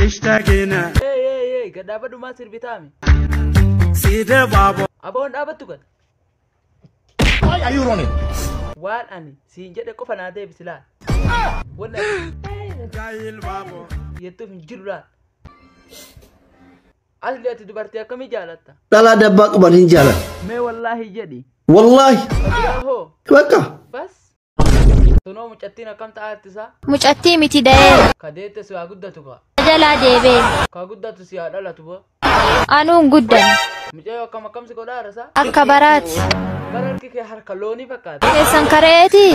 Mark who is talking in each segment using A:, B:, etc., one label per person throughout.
A: Ishtaagina.
B: Hey hey hey gadhaabadhumaa sirbitaami.
A: Sida baabo.
B: Aboon dhaabattu gad.
C: Why are you running?
B: Waan ani siin jedhe qofa naa deebisi laal. Wanna
A: Gaayil baabo.
B: jettuuf hin jiru laal. Asli ati dubartii akkamii jaalatta?
D: Dhalaa dabbaa qaban hin jaaladha.
B: Mee wallaahi jedhi.
D: Wallaahi.
B: Hoo
D: Bakka.
B: bas. Tunoo mucattiin akkam ta'aatti isaa?
E: Mucattii miti da'ee
B: Ka deette si haa guddatu kaa.
E: jalaa deebee
B: Ka guddatu si haa dhalatu boo.
E: anuun guddan
B: Mucayyoo akkam akkam si godhaa isaa?
E: akka baraati
B: Bara harki kee harka loonii fakkaata.
E: keessan kareeti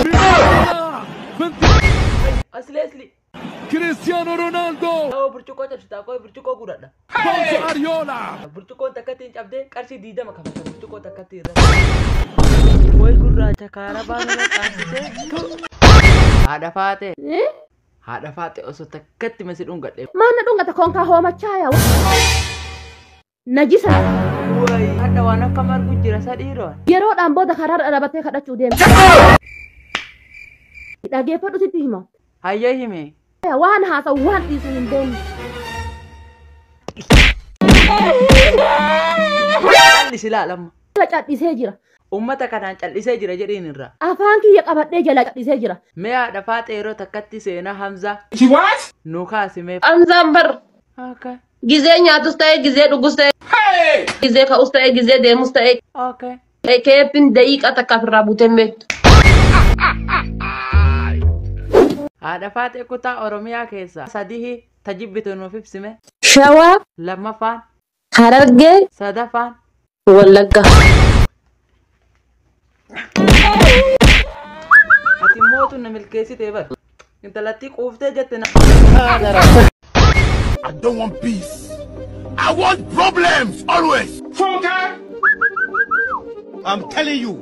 B: Asli asli.
F: Cristiano Ronaldo!
B: Yoo burcuqqoo cabsitaa koo burcuqqoo gudhadha.
F: Ponce Ariola!
B: Burcuqqoon takkatti hin cabdee qarshii 20 kafalta burcuqqoo takkatti irra. Wayi gurraacha kaarabaa nama qaamsitee. Haadha faatee. Haadha faatee osoo takkatti masi dhungadhe.
G: Maanna dhungata konkaa hoomachaa yaa najisa
B: Wayi hadha waan akka margu jira sa dhiiroon.
G: yeroodhaan booda karaarra dhaabattee kadhachuu deema. Dhageeffadhu sitti hima.
B: Hayyee hime.
G: Waan haasa'u waan dhiisu hin beekne.
B: Cal'isi laalamma.
G: Jala cadhisee jira.
B: Uummata kanaan cal'isee jira jedhiin irra.
G: Afaan kiyya qabadhee jala cadhisee jira.
B: Mee haadha faatee yeroo takkatti seenaa Hamzaa. Nu kaasi mee.
H: Hamzaan bar
B: Okay.
H: gizee nyaatus ta'e gizee dhugus ta'e gizee ka'us ta'e gizee deemus ta'e
B: Okay.
H: keepin daqiiqaa takka ofirraa buutee hin beektu.
B: Haadha faatee kutaa Oromiyaa keessaa sadii tajibbitu nuuf ibsime.
H: Shawaa,
B: Lammaffaan,
H: Harargee,
B: sadaffaan.
H: Wallagga.
B: Ati mootu na milkeessitee bar. Intalattii quuftee jette na.
C: I don't want peace. I want problems always. I'm telling you.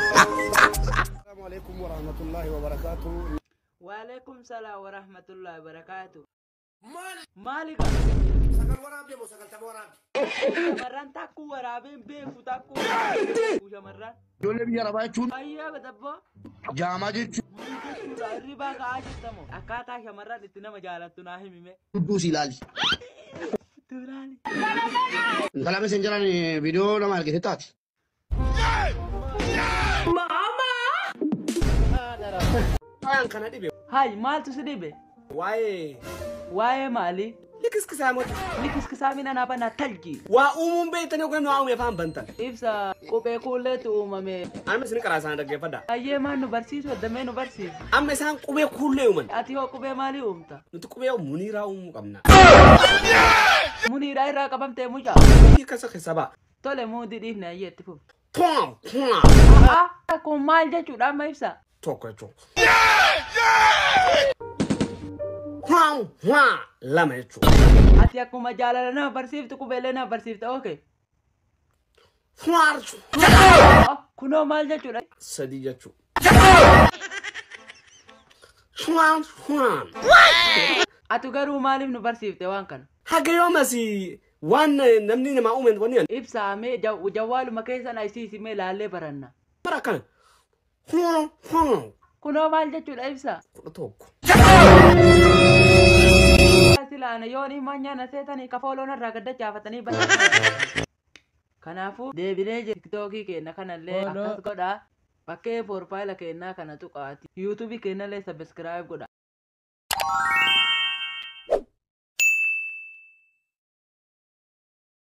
I: Assalamu alaikum warahmatullahi wabarakatuh.
B: Waalaikum salaam wa rahmatullahi wa barakaatu. Maali qaba?
I: Sagal waraabde moo sagaltama waraabde?
B: Shamarran takkuu waraabeen beeku takkuu waraabee shamarran.
D: Ijoollee biyya arabaa jechuun
B: Ayyaa batabboo.
D: jaamaa jechuun
B: Jechuudha hirribaa ka'aa jirtamoo. Akkaataa shamarran itti nama jaalattu naa himime.
D: hudduu si ilaali.
B: Tulaali.
D: Intala meseenjaraan viidiyoo nama argite taati.
I: Waan kana dhibe.
B: Hayi maaltu si dhibe?
I: Waa'ee
B: Waa'ee maalii?
I: likiskisaa moti.
B: Likiskisaa mina naa banaa talji.
I: Waa uumuun beektanii yookaan waa uume afaan bantan.
B: Ibsa kophee kuulleetu uumame.
I: Amma isin karaa isaan dhaggeeffadha.
B: Hayyee maal nu barsiisu addamee nu barsiisu.
I: Amma isaan qubee kuullee uuman.
B: Ati hoo qubee maalii uumta?
I: Nuti qubee muniiraa uumuu qabna.
B: Muniiraa irraa qabamtee mucaa.
I: Keessa keessa ba'a.
B: Tole muudii dhiifne hayyee itti fufi.
I: Tuwaa tuwaa.
B: Aa kun maal jechuudha amma ibsa?
I: Tokko jechuudha. Tuwaa tuwaa lama jechuudha.
B: Ati akkuma jaalala nama barsiiftu qubeellee nama barsiifta ookee.
I: Tuwaa tuwaa.
B: Kunoo maal jechuudha?
I: Sadii jechuudha. Tuwaa tuwaa.
B: Ati garuu maaliif nu barsiifte waan kana?
I: Haga yoomas waan namni namaa uume wanni
B: Ibsaamee jawwaaluma keessan ayisiisimee laallee baranna.
I: bara akkana. Tuwaa tuwaa.
B: Kunoo maal jechuudha ibsa?
I: 11.
B: Silaana yoon himaa nyaana seetanii kafooloon irraa gadda chaafatanii bahan. Kanaafuu deebinee tiktookii keenya kanallee akkas godhaa. Bakkee profaayila keenyaa kana tuqaati. Yuutuubii keenyallee sabiskiraayib godhaa.